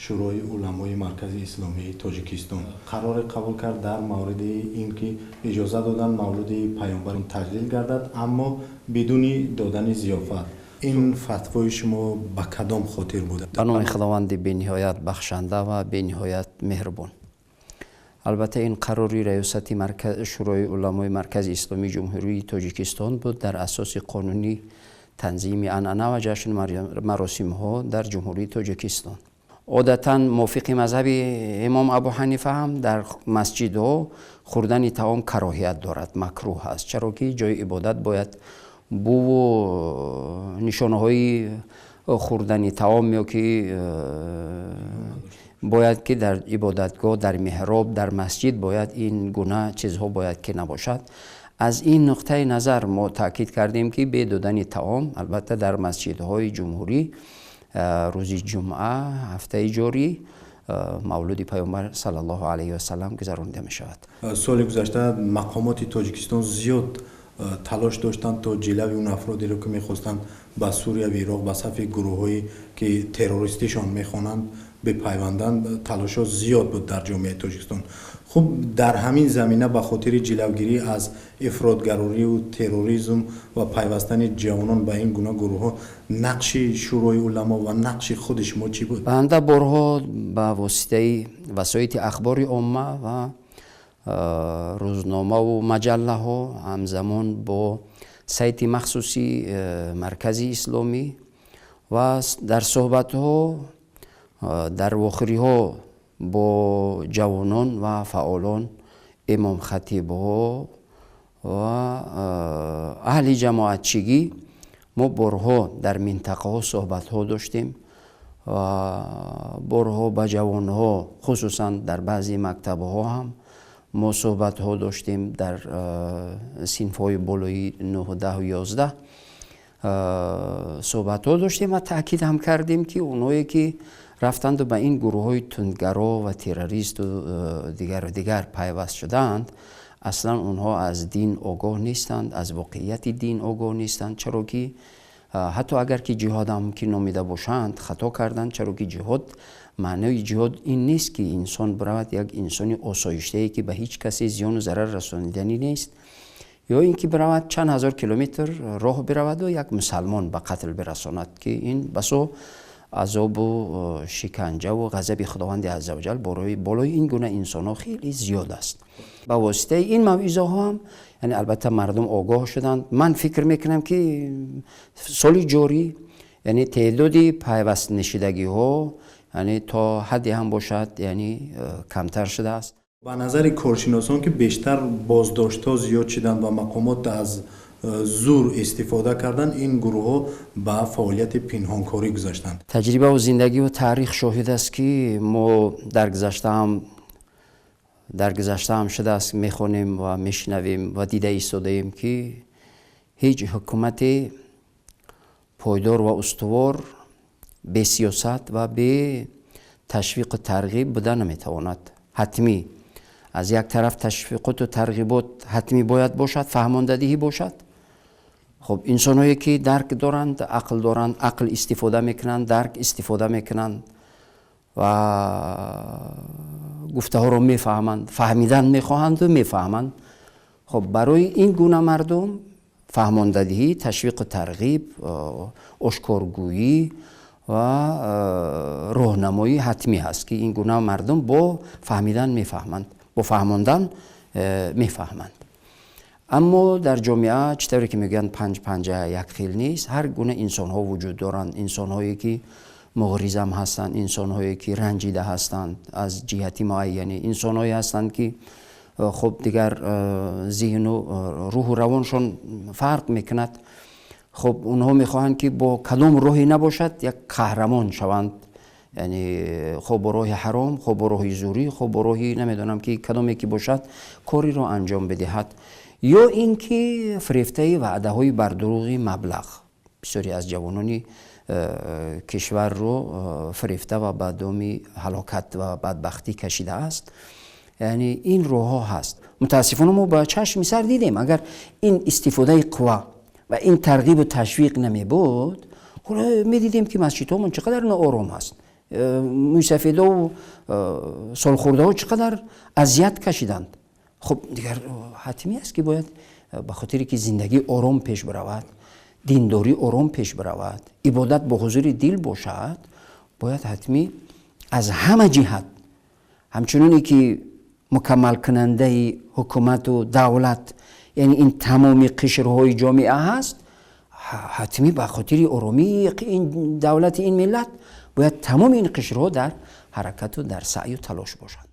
Шӯрои уламои Маркази исломии Тоҷикистон қароре қабул кард дар мавриди ин ки иҷоза додан мавлуди паёмбар таҷлил гардад, аммо бидуни додани зиёфат. Ин фатвои шумо ба кадом хотир буда? Ба номи Худованди бениҳоят бахшанда ва бениҳоят меҳрубон. Албатта, ин қарори раёсати Шӯрои уламои Маркази исломии Ҷумҳурии Тоҷикистон буд дар асоси қонуни танзими анъана ва ҷашну маросимҳо дар Ҷумҳурии Тоҷикистон. Одатан мувофиқи мазҳаби имом Абу Ҳанифа ҳам дар масҷидҳо хӯрдани таом кароҳият дорад, макрӯҳ аст, чаро ки ҷои ибодат бояд буву нишонаҳои хӯрдани таом ё ки бояд ки дар ибодатгоҳ, дар меҳроб, дар масҷид бояд ин гуна чизҳо бояд ки набошад. Аз ин нуқтаи назар мо таъкид кардем, ки бе додани таом, албатта, дар масҷидҳои ҷумҳурӣ рӯзи ҷумъа ҳафтаи ҷорӣ мавлуди паёмбар саллаллоҳу алайҳи васалам гузаронида мешавад. Соли гузашта мақомоти Тоҷикистон зиёд талош доштанд то ҷилави он афродеро, ки мехостанд ба Сурия ва Ироқ ба сафи гурӯҳҳое, ки террористишон мехонанд, бипайванданд. Талошҳо зиёд буд дар ҷомеаи Тоҷикистон. Хуб, дар ҳамин замина ба хотири ҷилавгирӣ аз ифротгарорию терроризм ва пайвастани ҷавонон ба ин гуна гурӯҳҳо нақши Шӯрои уламо ва нақши худи шумо чӣ буд? Банда борҳо ба воситаи васоити ахбори омма ва рӯзномаву маҷаллаҳо, ҳамзамон бо сайти махсуси Маркази исломӣ ва дар суҳбатҳо, дар вохӯриҳо бо ҷавонон ва фаъолон, имомхатибҳо ва аҳли ҷамоатчигӣ мо борҳо дар минтақаҳо суҳбатҳо доштем ва борҳо ба ҷавонҳо, хусусан дар баъзе мактабҳо ҳам мо суҳбатҳо доштем, дар синфҳои болои 9, 10, 11 суҳбатҳо доштем ва таъкид ҳам кардем, ки онҳое ки рафтанду ба ин гурӯҳҳои тундгаро ва террористу дигару дигар пайваст шудаанд, аслан онҳо аз дин огоҳ нестанд, аз воқеияти дин огоҳ нестанд, чаро ки ҳатто агар ки ҷиҳодам ки номида бошанд, хато карданд, чаро ки ҷиҳод, маънои ҷиҳод ин нест, ки инсон биравад, як инсони осоиштае, ки ба ҳеҷ касе зиёну зарар расониданӣ нест, ё ин ки биравад, чанд ҳазор километр роҳ бираваду як мусалмон ба қатл бирасонад, ки ин басо азобу шиканҷаву ғазаби Худованди аззаваҷал болои ин гуна инсонҳо хеле зиёд аст. Ба воситаи ин мавъизаҳо ҳам, яъне, албатта, мардум огоҳ шуданд. Ман фикр мекунам, ки соли ҷорӣ, яъне, теъдоди пайвастнишидагиҳо, яъне, то ҳадде ҳам бошад, яъне, камтар шудааст. Ба назари коршиносон, ки бештар боздоштҳо зиёд шуданд ва мақомот аз зур истифода карданд, ин гурӯҳҳо ба фаъолияти пинҳонкорӣ гузаштанд. Таҷрибаву зиндагиву таърих шоҳид аст, ки мо дар гузаштаам шудааст, мехонем ва мешунавем ва дида истодаем, ки ҳеҷ ҳукумате пойдор ва устувор бе сиёсат ва бе ташвиқу тарғиб буда наметавонад. Ҳатмӣ аз як тараф ташвиқоту тарғибот ҳатмӣ бояд бошад, фаҳмондадиҳӣ бошад. Хуб, инсонҳое ки дарк доранд, ақл доранд, ақл истифода мекунанд, дарк истифода мекунанд ва гуфтаҳоро мефаҳманд, фаҳмидан мехоҳанду мефаҳманд. Хуб, барои ин гуна мардум фаҳмондадиҳӣ, ташвиқу тарғиб, ошкоргӯӣ ва роҳнамоӣ ҳатмӣ ҳаст, ки ин гуна мардум бо фаҳмидан мефаҳманд, бо фаҳмондан мефаҳманд. Аммо дар ҷомеа, чӣ тавре ки мегӯянд, панҷ панҷа як хел нест, ҳар гуна инсонҳо вуҷуд доранд: инсонҳое ки муғризам ҳастанд, инсонҳое ки ранҷида ҳастанд аз ҷиҳати муайяне, инсонҳое ҳастанд, ки хуб, дигар зеҳну рӯҳу равоншон фарқ мекунад. Хуб, онҳо мехоҳанд, ки бо кадом роҳе набошад, як қаҳрамон шаванд, яъне хоб бо роҳи ҳаром, хоб бо роҳи зӯрӣ, хоб бо роҳи намедонам ки кадоме ки бошад, кореро анҷом бидиҳад, ё ин ки фирефтаи ваъдаҳои бардурӯғи маблағ бисёре аз ҷавонони кишварро фирефта ва ба доми ҳалокат ва бадбахтӣ кашидааст. Яъне ин роҳҳо ҳаст. Мутаассифона, мо ба чашми сар дидем, агар ин истифодаи қувва ва ин тарғибу ташвиқ намебуд, медидем, ки масҷидҳомон чӣ қадар ноором аст. Мӯйсафедову солхӯрдаҳо чӣ қадар азият кашиданд. Хуб, дигар ҳатмӣ аст, ки бояд ба хотире ки зиндагӣ ором пеш биравад, диндорӣ ором пеш биравад, ибодат бо ҳузури дил бошад, бояд ҳатмӣ аз ҳама ҷиҳат, ҳамчуноне ки мукаммалкунандаи ҳукумату давлат, яъне ин тамоми қишрҳои ҷомеа ҳаст, ҳатмӣ ба хотири оромии ин давлати, ин миллат бояд тамоми ин қишрҳо дар ҳаракату дар саъю талош бошанд.